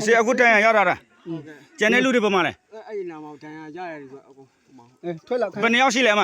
စ့အကူတၢ်ညါယါရၣ်, ကဲန့ၣ်လူဒံးပမၤလဲၣ်, ဘယ်နှစ်ယောက်ရှိလဲအမ,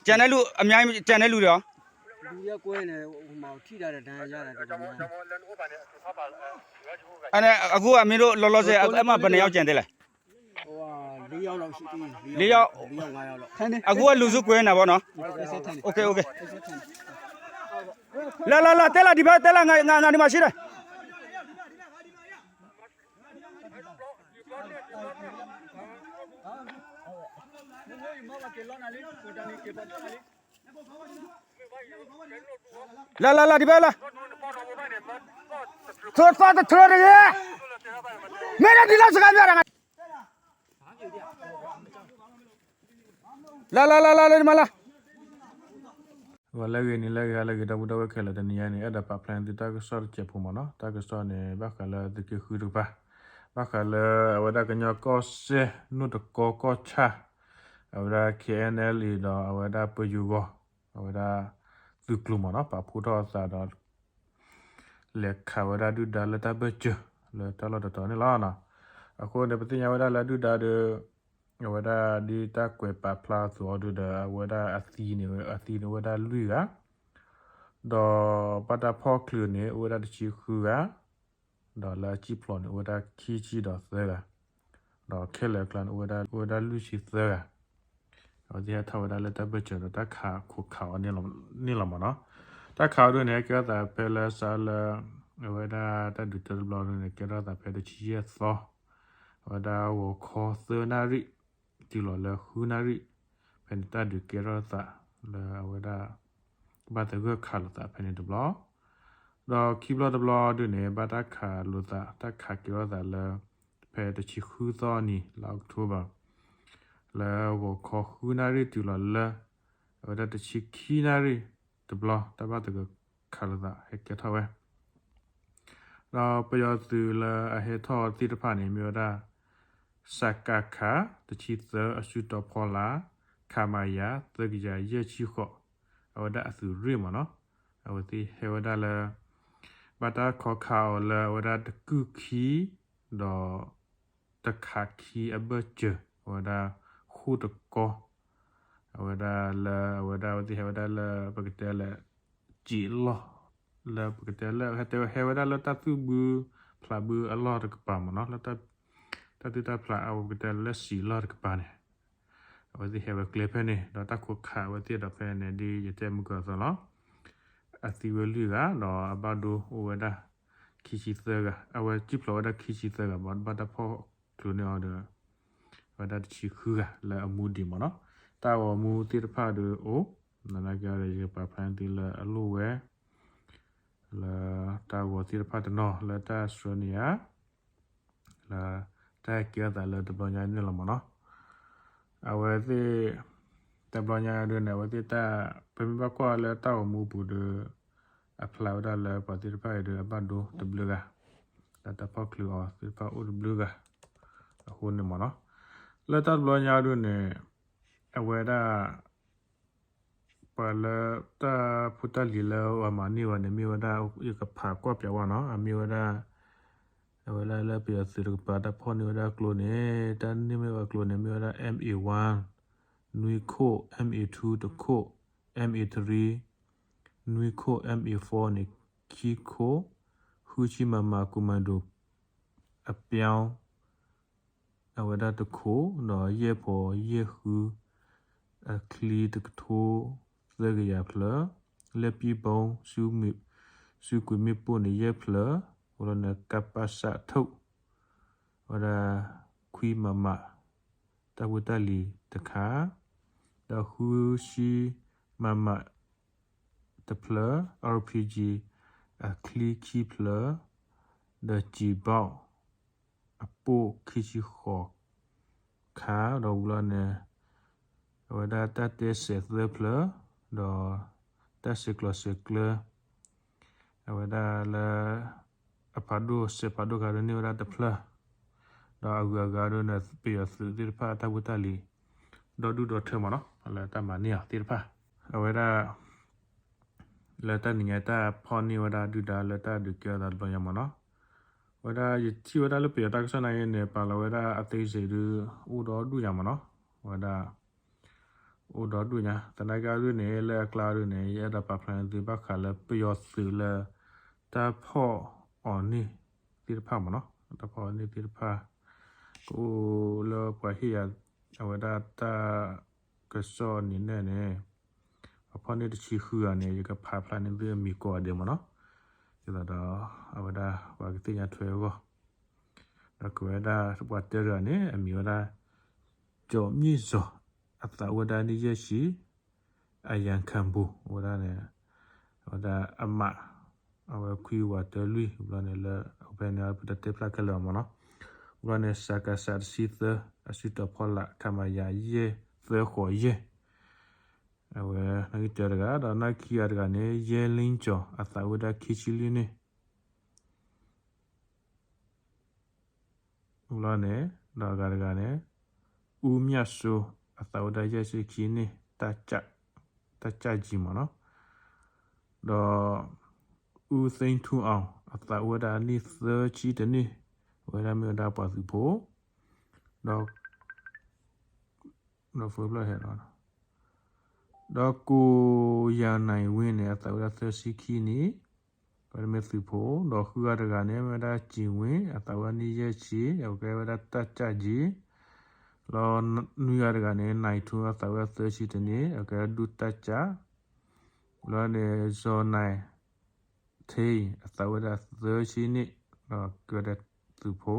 ကဲန့ၣ်လူအများ, ကဲန့ၣ်လူဒံးအီၤ, အကူအမံၤဒိၣ်လီၤလီၤဆဲး အမ့ၢ်ဘယ်နှစ်ယောက်ကျန်သေးလဲ, လေးယောက်, အခုကလူစုကွဲနေတာပေါ့နော်, လာလာလာ တဲလာဒီဘက် တဲလာ ငါဒီမှာရှိတယ်, လာလာလာ ဒီဘက်လာ, သီတထြၢတဂ့ၤ, မ့ၢ်ဒၣ်ဒ်လီၤစကားပြောတာ, လၢလၢလၢလၢလၢမလၢ, ဂီၤလၢဂ့ၤ နံၤလၢဂ့ၤ ဟါလၢဂ့ၤ ဒီပုၢ်ဒီဝဲၢ်ခဲလၢာ် တနံၤညါန့ၣ် အဲၣ်ဒိးပာ်ဖျါန့ၢ်သုတၢ်ကစီၣ်တစဲးဖိမ့ၢ်နီၤ, တၢ်ကစီၣ်န့ၣ် ဘၣ်ဃးလၢသုးက့ဃုတကပၤ, ဘၣ်ဃးလၢအဝဲဒၣ်ကညီကီၢ်စဲၣ် နိၣ်တကီကီၢ်ဆၣ်, အဝဲဒၣ် K N L A ဒီးအဝဲဒၣ်ပယိၤဂီၤ, အဝဲဒၣ်သုးကျိၤမ့ၢ်နီၤ ပာ်ဖှိၣ်ထီၣ်အသးဒီး လဲၤခးဝဲဒၣ်ဒုၣ်ဒါလၢတၢ်ဘၢၣ်စၢၤ လၢတၢ်လီၢ်တတီၤန့ၣ်လီၤ. အဃိန့ၣ် ပသ့ၣ်ညါဝဲဒၣ်လၢဒုၣ်ဒါဒီး အဝဲဒၣ်ဒ်တၢ်ကွဲးပာ်ဖျါအသိးအီၤဒီး အဝဲဒၣ်အသံန့ၣ် အသံန့ၣ်ဝဲဒၣ်လွံၢ်ဂၤ, ဒီးဘၣ်တၢ်ဖီၣ်ချုးန့ၣ် အိၣ်ဝဲဒၣ်တဆံဃုဂၤ, ဒီးလၢအစံၣ်ဖျိးန့ၣ် အိၣ်ဝဲဒၣ်ခံဆံဒီးသၢဂၤ, ဒီးခဲလၢာ်အကျါန့ၣ် အိၣ်ဝဲဒၣ်လွံၢ်ဆံသၢဂၤ, အဝဲသ့ၣ်ဟဲထီၣ်ဝဲဒၣ်လၢတၢ်ဘၢၣ်စၢၤဒီးတၢ်ခးခိးခးအီၤန့ၣ်လီၤမ့ၢ်နီၤ. တၢ်ခးအီၤဒ်န့ၣ် ကဲထီၣ်သးဖဲလၢစးလၢ အဝဲဒၣ်တၢ်ဒုးတၢတဘျီန့ၣ် ကဲထီၣ်သးဖဲတဆံယဲၢ်သီ, အဝဲဒၣ်ဂီၤခီသၢနၣ်ရံၣ် တုၤလီၤလၢဃုနၣ်ရံၣ်, ဖဲန့ၣ်တၢ်ဒုးကဲထီၣ်သးလၢအဝဲဒၣ် ကဘၣ်သဂၢၢ်ခးလိာ်သးဖဲန့ၣ်တဘျီ, ဒီးခံဘျီတဘျီဒ်န့ၣ် ဘၣ်တၢ်ခးလိာ်သး တၢ်ခးကဲထီၣ်သးလၢ ဖဲတဆံဃုသီနံၤ လါအီးကထိဘၢၣ် လၢဂီၤခီဃုနၣ်ရံၣ်တုၤလီၤလၢ အဝဲဒၣ်တဆံခံနၣ်ရံၣ်တဘျီ တၢ်ဘၣ်သဂၢၢ်ခးလိာ်သးဟဲကဲထီၣ်ဝဲ ဒီးပယီၤသုးလၢအဟဲထီၣ်သ့ၣ်တဖၣ်န့ၣ် မ့ၢ်ဝဲဒၣ် စကခ တဆံသၢ အစုတီၤဖီလာ် ခမရ သၢကယၤယဲၢ်ဆံဃိး အဝဲဒၣ်အသုးရ့ၣ်မ့ၢ်နီၤ, အဝဲသ့ၣ်ဟဲဝဲဒၣ်လၢ ဘၣ်တၢ်ခီခးအီၤလၢအဝဲဒၣ်တကုၢ်ခံ ဒီး တခးခံအဘၢၣ်စၢၤ အဝဲဒၣ်ဃိၣ်တကီ အဝဲဒၣ်လၢအဝဲဒၣ်အဝဲသ့ၣ်ဟဲဝဲဒၣ်လၢပကတဲလၢ စံာ်လီၢ် လၢပကတဲလၢ ဟဲဝဲဒၣ်လၢတၢ်သူၣ်ဘုဖျးဘုအလီၢ်တကပၤမ့ၢ်နီၤ, လၢတၢ်သူၣ်တၢ်ဖျးအဝဲပကတဲလၢစံာ်လီၢ်တကပၤန့ၣ် အဝဲသ့ၣ်ဟဲဝဲကျဲဖဲန့ၣ် ဒီးတၢ်ခိးခးအဝဲသ့ၣ်ဒီးဖဲန့ၣ် ဒ်ယတဲမုၢ်ကီၢ်အသိးလီၤ. အသံဝဲလွံၢ်ဂၤ ဒီးအဘၣ်ဒိအိၣ်ဝဲဒၣ် ခံဆံသၢဂၤ, အဝဲစံၣ်ဖျိးဝဲဒၣ်ခံဆံသၢဂၤ ဘၣ်တၢ်ဖီၣ်ချုးန့ၢ်အီၤဒီး အဝဲဒၣ်တဆံဃုဂၤလၢအမူဒံးမ့ၢ်နီၤ. တၢ်ဂီၤမူသ့ၣ်တဖၣ်ဒီးအိၣ်, နာ်က့ဒီး ယကပာ်ဖျါန့ၢ်သုလၢအလိၣ်ဝဲ လၢတၢ်ဂီၤသ့ၣ်တဖၣ်တနီၤလၢတၢ်ဆှၢန့ၢ်ဧါ လၢတၢ်ဟဲကဲထီၣ်သးလၢတဘျီညါန့ၣ်လီၤမ့ၢ်နီၤ. အဝဲသ့ၣ် တဘျီညါဒ်န့ၣ် အဝဲသ့ၣ်တၢ် ပမ့ၢ်ဘၣ်ကွၢ်လၢတၢ်ဂီၤမူပူၤဒီး အဖျါဝဲဒၣ်လၢပှၤသ့ၣ်တဖၣ်အံၤဒီးအဘၣ်ဒိတဘျုးဂၤ, လၢတၢ်ဖီၣ်ချုးအီၤသ့ၣ်တဖၣ်အိၣ်တဘျုးဂၤ အဃိန့ၣ်မ့ၢ်နီၤ. လၢတၢ်တဘျီညါဒ်န့ၣ် အဝဲဒၣ် ပှၤလၢတၢ်ဖိတၢ်လံၤလၢအမၤန့ၢ်ဝဲန့ၣ် မ့ၢ်ဝဲဒၣ် ယကဖးကွၢ်ပျးဝဲနီၤ, အမ့ၢ်ဝဲဒၣ် အဝဲဒၣ်လၢပယီၤသုးတကပၤ တၢ်ဖီၣ်န့ၢ်ဝဲဒၣ်ကျိန့ၣ် တၢ်န့ၢ်မ့ၢ်ဝဲကျိန့ၣ် မ့ၢ်ဝဲဒၣ် M A one နွံခိၣ်, M A two တခိၣ်, M A three နွံခိၣ်, M A four န့ၣ် ခံခိၣ်, ဃုဆံ MM commando အပျီ အဝဲဒၣ်တခိၣ်, ဒီးယဲၢ်ဖီယဲၢ်ဃု အချံတကထိ သၢကယၤဖျၢၣ်, လက်ပစ်ဗုံး စုကွံာ်မ့ၣ်ပိၢ်န့ၣ် ယဲၢ်ဖျၢၣ်, ဝဲလီၤန့ၣ် ကပစ ထုတ် ဝဲဒၣ် ခွံ MM တၢ်ဖိတၢ်လံၤတခါ, ဒီးဃုဆံ MM တဖျၢၣ်, RPG အချံခံဖျၢၣ်, ဒီး ကျည်ဘောက် အပိၢ်ခံဆံဃိးခါ, ဒီးဝံၤလီၤန့ၣ် အဝဲဒၣ်တၢ်တဲစဲးသၢဖျၢၣ်, ဒီးတၢ်စဲးကျိးစဲးကျၢ အဝဲဒၣ်လၢ အဖးဒိၣ်စဲးဖးဒိၣ်ခါဒ်န့ၢ်ဝဲဒၣ်တဖျၢၣ်, ဒီးအဂုၤအဂၤဒ်န့ၣ် ပယီၤသုးသ့ၣ်တဖၣ်အတၢ်ဖိတၢ်လံၤ ဒီဒူၣ်ဒီထၢမ့ၢ်နီၤ လၢတၢ်မၤန့ၢ်အီၤသ့ၣ်တဖၣ် အဝဲဒၣ် လၢတၢ်နံၤညါတၢ်ဖီၣ်န့ၢ်ဝဲဒၣ်ဒုၣ်ဒါလၢတၢ်ဒုးကဲထီၣ်သးတဘျီညါမ့ၢ်နီၤ. ဝဲဒၣ်ယထံၣ်ဝဲဒၣ်လၢပယီၤတၢ်ကစီၣ်နာ်က့န့ၣ် ပာ်လီၤဝဲဒၣ်အသေးစိတ်ဒုး အိၣ်ဒီဒူၣ်ညါမ့ၢ်နီၤ. ဝဲဒၣ် အိၣ်ဒီဒူၣ်ညါ သနာ်က့ဒုးန့ၣ် လၢအကျါဒုးန့ၣ် ယအဲၣ်ဒိးပာ်ဖျါန့ၢ်သုဘၣ်ဃးလၢပယီၤသုးလၢ တၢ်ဖီၣ်အီၤန့ၢ်သ့ၣ်တဖၣ်မ့ၢ်နီၤ. တၢ်ဖီၣ်အီၤန့ၢ်သ့ၣ်တဖၣ် ကအိၣ်လၢပှၤဟ့ၣ်ယၤ အဝဲဒၣ်တၢ်ကစီၣ်န့ၣ်န့ၣ် အဖီၣ်န့ၢ်တဆံဃုဂၤန့ၣ် ယကဖးဖျါန့ၢ်သုအမံၤကိးဂၤဒဲးမ့ၢ်နီၤ. ဒ်သိးဒီး အဝဲဒၣ်ပှၤကသ့ၣ်ညါထွဲအဂီၢ် ဒီးကဝဲဒၣ်ပှၤတၢတဂၤန့ၣ် အမံၤဝဲဒၣ် ကၠီၤမံၣ်စီၤ အသးအိၣ်ဝဲဒၣ်နံၣ်ယဲၢ်ဆံ အယၤခၢၣ်ဘိ အဝဲဒၣ်န့ၣ် အဝဲဒၣ်အမး အဝဲခွံဝးတၢလွံၢ် ဘျီန့ၣ်လၢ အဖဲန့ၣ် ပတတဲဖျါခဲလၢာ်မ့ၢ်နီၤ. ဘျီန့ၣ် စကစ တဆံသၢ အစုတီၤဖီလာ် ခမရ ယဲၢ်သၢဃိးယဲၢ် အဝဲ နၢ်ဂံၢ်တၢတဂၤ ဒီးနၢ်ခံဂၤတဂၤန့ၣ် ယဲလ့ကၠီၤ အသးအိၣ်ဝဲဒၣ်ခံဆံလွံၢ်န့ၣ် ဘျီန့ၣ် ဒီးအဂၤတဂၤန့ၣ် အူမၠၣ်စိ အသးအိၣ်ဝဲဒၣ်ယဲၢ်ဆံခံန့ၣ် တၢ်ကၠၣ်ကၠံမ့ၢ်နီၤ. ဒီး အူသ့ထူအီၤ အသးအိၣ်ဝဲဒၣ်နံၣ်သၢဆံတနံၣ် အဝဲဒၣ်မ့ၢ်ဝဲဒၣ်ပှၤသုးဖိ ဒီး ဒီး ဒီးကိယၤနံၤဝ့န့ၣ် အသးအိၣ်ဝဲဒၣ်သၢဆံခံနံၣ် အဝဲဒၣ်မ့ၢ်သုးဖိ ဒီးဃုဂၤတဂၤန့ၣ် မ့ၢ်ဝဲဒၣ်ကၠံၤဝ့ အသးဝဲဒၣ်နံၣ်ယဲၢ်ဆံ အဝဲကဲဝဲဒၣ်တၢ်ကၠၣ်ကၠံ လီၤနွံဂၤတဂၤန့ၣ် နံၣ်ထူ အသးဝဲဒၣ်သၢဆံတနံၣ် အဝဲကဲဒၣ်ဒူၣ်တၢ်ကၠၣ် လီၤန့ၣ် စီၤနၢၤထ့ အသးဝဲဒၣ်သၢဆံနံၣ် ဒီးကဲဝဲဒၣ်သုးဖိ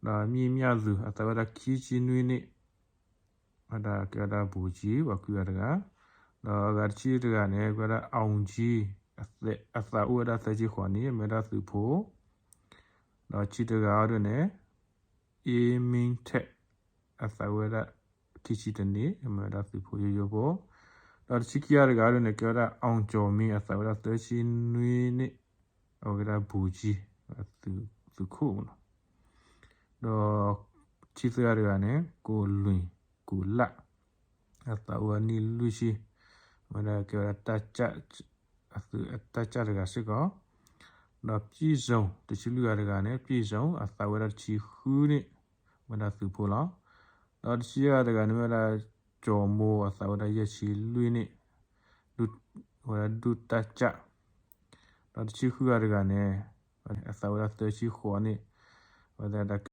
ဒီးမံၣ်မၠၣ်သူ အသးဝဲဒၣ်ခံဆံနွံနံၣ် ဝဲဒၣ်ကဲဝဲဒၣ်ဘူးကၠံ ပှၤခွံဂၤတဂၤ ဒီးအဂၤတဆံတဂၤန့ၣ် ကဲဝဲဒၣ် အောင်ကြီး အသးအိၣ်ဝဲဒၣ်သၢဆံဃိးနံၣ် မ့ၢ်ဝဲဒၣ်သုးဖိ ဒီးဆံတဂၤအံၤဒ်န့ၣ် အ့မ့ထဲး အသးဝဲဒၣ် ခံဆံတနံၣ် မ့ၢ်ဝဲဒၣ်သုးဖိယိယိဖိ ဒီးတဆံခံဂၤတဂၤအံၤဒ်န့ၣ် ကဲဝဲဒၣ် အောင်ကျော်မင်း အသးဝဲဒၣ်သၢဆံနွံနံၣ် အဝဲဒၣ်ဘူးကၠံ သုးခိၣ်မ့ၢ်နီၤ ဒီး ဆံသၢဂၤတဂၤန့ၣ် ကိုလွင်ကိုလတ် အသးအိၣ်ဝဲနံၣ်လွံၢ်ဆံ အဝဲဒၣ်ကဲဝဲဒၣ် တၢ်ကၠၣ်တဂၤစ့ၢ်ကီး ဒီးပြည့်စုံ တဆံလွံၢ်ဂၤတဂၤန့ၣ် ပြည့်စုံ အသးဝဲဒၣ်တဆံဃုနံၣ် မ့ၢ်ဝဲဒၣ်သုးဖိလီၤ. ဒီးတဆံဂၤတဂၤန့ၣ်မ့ၢ်ဝဲဒၣ် ကၠီၤမိ အသးဝဲဒၣ်ယဲၢ်ဆံလွံၢ်နံၣ် ဝဲဒၣ်ဒူၣ်တၢ်ကၠၣ် ဒီးတဆံဃုဂၤတဂၤန့ၣ် အသးဝဲဒၣ်သၢဆံဃိးနံၣ် ဝဲဒၣ်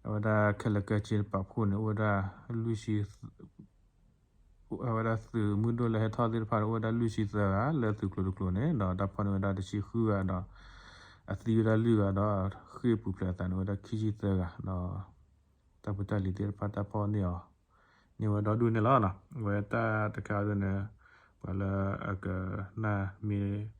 အဝဲဒၣ်ခဲလၢာ်ခဲဆ့ပာ်ဖှိၣ်န့ၣ် အိၣ်ဝဲဒၣ်လွံၢ်ဆံ အဝဲဒၣ်သုးမုၢ်ဒိၣ်လၢဟဲထီၣ်သ့ၣ်တဖၣ်န့ၣ် အိၣ်ဝဲဒၣ်လွံၢ်ဆံသၢဂၤ လၢသုးကျိၤတကျိၤန့ၣ် ဒီးတၢ်ဖီၣ်န့ၢ်ဝဲဒၣ်တဆံဃုဂၤဒီး အသံဝဲဒၣ်လွံၢ်ဂၤဒီး ဃ့ၢ်ပူၤဖျဲးအသးန့ၣ် အိၣ်ဝဲဒၣ်ခံဆံသၢဂၤ ဒီး တၢ်ဖိတၢ်လံၤသ့ၣ်တဖၣ်တၢ်ဖီၣ်န့ၢ်အီၤ န့ၢ်ဝဲဒီဒူၣ်န့ၣ်လီၤ. အဝဲတၢ်တခါဒ်န့ၣ် ပှၤလၢအကနၣ်မ့ၢ်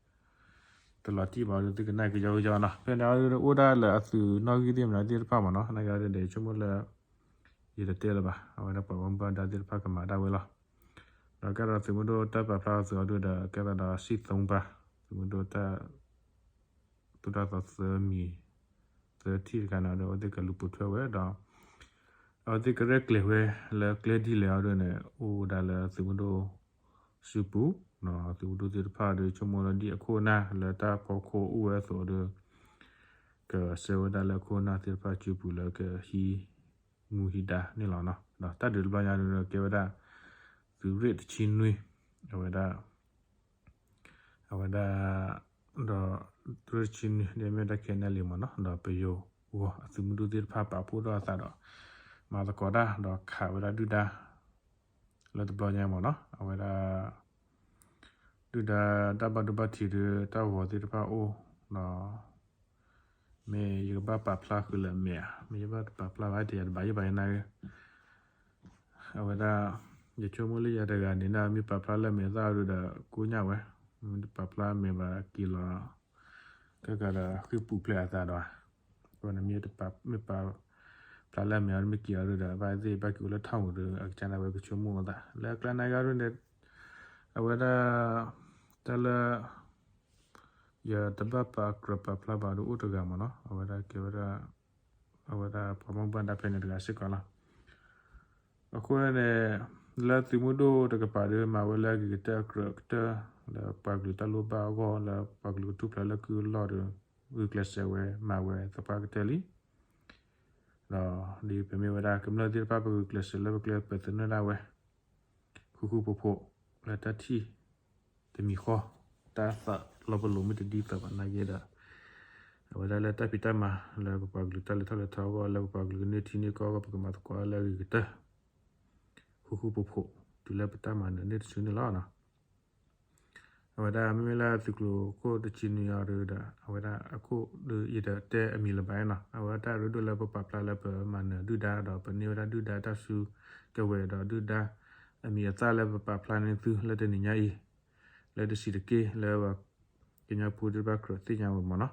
တလီၤတံၢ်ဘၣ်ဒီး သုကနၣ်ကယီကယီနီၤ. ဖဲန့ၣ်အံၤဒ်န့ၣ် အိၣ်ဒၣ်လၢအသုးနီၣ်ဂံၢ်သ့ၣ်မနုၤသ့ၣ်တဖၣ်မ့ၢ်နီၤ, သနာ်က့ဒ်န့ၣ် ဆိကမိၣ်လၢ ယတတဲလၢၤဘၣ်, အဝဲဒၣ်ပှၤဘၣ်မူဘၣ်ဒါသ့ၣ်တဖၣ်ကမၤဒၣ်ဝဲလီၤ. ဒီးကဲဒီးသုးမုၢ်ဒိၣ်တၢ်ပာ်ဖျါအီၤသုးအီၤဒ်ဒီး ကဲသးဒီးစံၣ်သိဘၣ်, သုးမုၢ်ဒိၣ်တၢ် သူၣ်တၢ်သီသၢမံၤ သၢထံၣ်တခါန့ၣ်ဒီး အဝဲသ့ၣ်ကလူၤပိာ်ထွဲဝဲဒီး အဝဲသ့ၣ်ကရဲၣ်ကျဲၤဝဲလၢကျဲဒ်လဲၣ်အီၤဒ်န့ၣ် အိၣ်ဝဲဒၣ်လၢသုးမုၢ်ဒိၣ်စုပူၤ, သုးမုၢ်ဒိၣ်သ့ၣ်တဖၣ်ဒီး ဆိကမိၣ်လၢဒ်အခိၣ်အနၢ်လၢတၢ်ဖီခိၣ်အိၣ်ဝဲအသိးဒီး ကဆှၢဝဲဒၣ်လၢအခိၣ်အနၢ်သ့ၣ်တဖၣ်စုပူၤလၢကဟံးမူဟံးဒါန့ၣ်လီၤ. ဒီးတၢ်ဒုးတဘျီညါဒီး ကဲဝဲဒၣ် သုးရ့ၣ်တဆံနွံ အဝဲဒၣ် အဝဲဒၣ် ဒီး သုးရ့ၣ်တဆံနွံ ဒ်မ့ၢ်ဝဲဒၣ် ခဲနၢလံမ့ၢ်နီၤ, ဒီးပယိၤဂီၤအသုးမုၢ်ဒိၣ်သ့ၣ်တဖၣ်ပာ်ဖှိၣ်ထီၣ်အသးဒီး မၤသကိးတၢ် ဒီးခးဝဲဒၣ်ဒုၣ်ဒါ လၢတဘျီညါမ့ၢ်နီၤ, အဝဲဒၣ် ဒုၣ်ဒါတၢ်ဘၣ်ဒိဘၣ်ထံးဒီး တၢ်ဂီၤသ့ၣ်တဖၣ်အိၣ်ဒီး မ့ၢ်ယကဘၣ်ပာ်ဖျါဃုာ်လၢအမဲာ်ဧါ, မ့ၢ်ယဘၣ်တပာ်ဖျါဘၣ် တယၤတဘၣ်ယဘၣ်ယနၢ်ဂ့ၢ် အဝဲဒၣ် ယဆိကမိၣ်လၢယၤတဂၤန့ၣ် မ့ၢ်ပာ်ဖျါလၢအမဲာ်သၣ်အီၤဒီး ကိညၣ်ဝဲ, မ့ၢ်တပာ်ဖျါအမဲာ်ဘၣ်က့ၤလီၤ ကဲကဒီးဃ့ၢ်ပူၤဖျဲးအသးဒီး အဃိန့ၣ်မ့ၢ်တပာ် မ့ၢ်ပာ်ဖျါလၢအမဲာ်အီၤဒီး မ့ၢ်က့ၤအီၤဒီး ဘၣ်သ့ၣ်ဘၣ်က့ၤအိၣ်လၢထီၣ်မူဒီး အကစၢ်ဒၣ်ဝဲကဆိကမိၣ်အသး လၢအကျါနာ်က့ဒ်န့ၣ် အဝဲဒၣ် တၢ်လၢ ယတဘၣ်ပာ်ကြၢးပာ်ဖျါဘၣ်ဒီးအိၣ်တဂၤမ့ၢ်နီၤ, အဝဲဒၣ်ကဲဝဲဒၣ် အဝဲဒၣ်ပှၤဘၣ်မူဘၣ်ဒါဖဲန့ၣ်တဂၤစ့ၢ်ကီးလီၤ. အဃိန့ၣ် လၢသုးမုၢ်ဒိၣ်တကပၤဒီး မၤဝဲလၢအဂ့ၤကတၢၢ်အကြၢးကတၢၢ် လၢပှၤကလုာ်တၢ်လိၣ်ဘၣ်အဂီၢ် လၢပှၤကလုာ်ကထူၣ်ဖျဲးလၢကုၢ်အလီၢ်ဒီး ဂုာ်ကျဲးစၢးဝဲမၤဝဲသပှၢ်ကတၢၢ်လံ. ဒီးဒ်ပမ့ၢ်ဝဲဒၣ်ကမျၢၢ်သ့ၣ်တဖၣ် ပဂုာ်ကျဲးစၢးလၢပကျဲပသနၢၣ်ဒၣ်ဝဲ ဃူဃူဖိးဖိး လၢတၢ်ထံၣ်တမံၤဃီ တၢ်သးလီၤပလိာ်မ့ၢ်တဒ်သိးဘၣ်နာ်က့ဒီး အဝဲဒၣ်လၢတၢ်ဖံးတၢ်မၤလၢပပှၤကလုာ်တၢ်လဲၤထီၣ်လဲၤထီအဂီၢ် လၢပပှၤကလုာ်ကန့ၢ်ထံန့ၢ်ကီၢ်အဂီၢ် ပကမၤသကိးလၢအဂ့ၤကတၢၢ် ဃူဃူဖိးဖိး တုၤလၢပတၢ်မၤနၢၤန့ၢ်တစုန့ၣ်လီၤ. အဝဲဒၣ်မ့မ့ၢ်လၢသုးကျိၤခိၣ်တဆံနွံအံၤဒီး အဝဲဒၣ်အခိၣ်ဒီးယတတဲအမံၤလၢၤဘၣ်နီၤ အဝဲတၢ်ရ့ဒိၣ်လၢပပာ်ဖျါလၢပမၤနၢၤဒုၣ်ဒါ ဒီးပန့ၢ်ဝဲဒၣ်ဒုၣ်ဒါတၢ်စုကဝဲၤဒီးဒုၣ်ဒါအမံၤအသၣ်လၢပပာ်ဖျါန့ၢ်သုလၢတနံၤညါအံၤ လၢတဆံးတက့ၢ်လၢပှၤကညီဖိသ့ၣ်တဖၣ်ကြၢးသ့ၣ်ညါဝဲမးနီၤ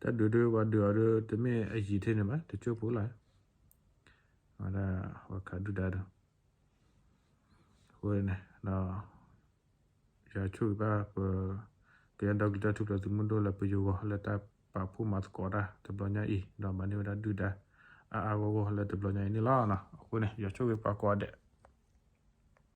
တၢ်ဒုးဒုးပှၤဒုးအီၤဒီးတမ့ၢ်အယံာ်ထဲန့ၣ်ဘၣ် တကၠိၢ်ဖိလီၤ အဝဲဒၣ်ပှၤခးဒုၣ်ဒါဒီး အဃိန့ၣ်ဒီး ယွၤဆိၣ်ဂ့ၤဘၣ်ပ ကညီဒီကလုာ်တၢ်ထူၣ်ဖျဲးသုးမုၢ်ဒိၣ်လၢပယိၤဂီၤ လၢတၢ်ပာ်ဖှိၣ်မၤသကိးတၢ်တဘျီညါအံၤ ဒီးမၤန့ၢ်ဝဲဒၣ်ဒုၣ်ဒါ အါအါဂီၢ်ဂီၢ်လၢတဘျီညါအံၤန့ၣ်လီၤ. အဃိန့ၣ် ယွၤဆိၣ်ဂ့ၤပှၤကိးဂၤဒဲး